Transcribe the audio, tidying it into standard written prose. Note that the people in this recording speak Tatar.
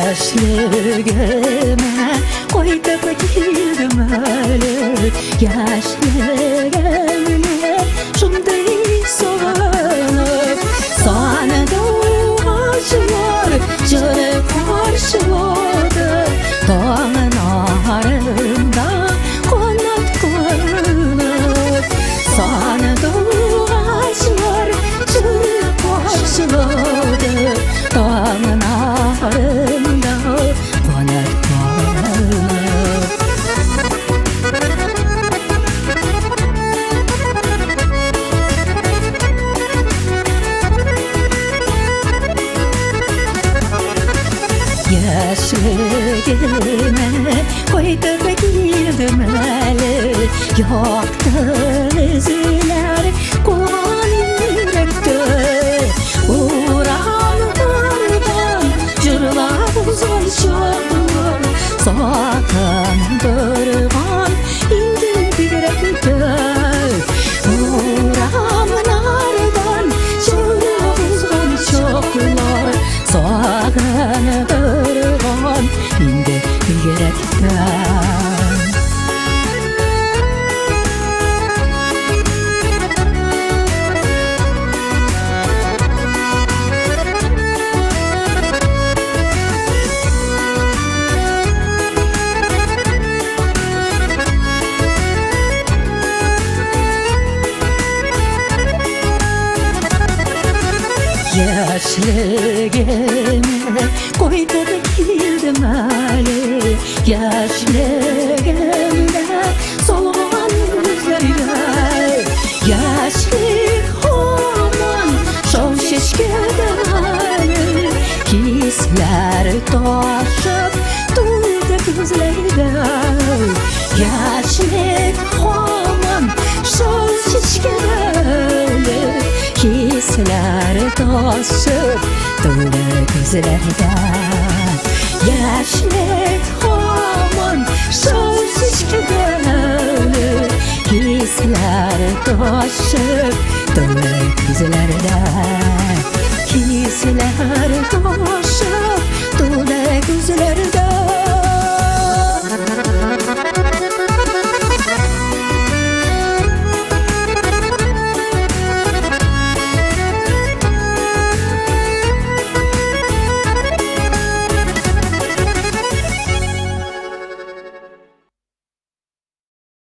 Яшьлегемә кайтып килдем әле, яшьлегемне шундый сагынып. Сандугачлар җыры каршылады, таңын арында канат кылып. Сандугачлар җыры каршылады, таңын арында канат кылып. Яшьлегемә кайтып килдем әле, якты эзләр куган йөрәктә. Урамнардан җырлап узган чаклар сагындырган инде бигрәк тә. Урамнардан җырлап узган чаклар сагындырган инде бигрәк тә. Яшьлегемә кайтып килдем әле, яшьлегемдә солган күзләргә. Яшьлек һаман шау чәчкәдә әле, хисләр ташып тулды күзләрдә. Яшьлек һаман шау чәчкәдә әле, хисләр ташып тулды күзләрдә. Яшьлек һаман шау чәчкәдә әле, хисләр ташып тулды күзләрдә. Хисләр ташып тулды күзләрдә.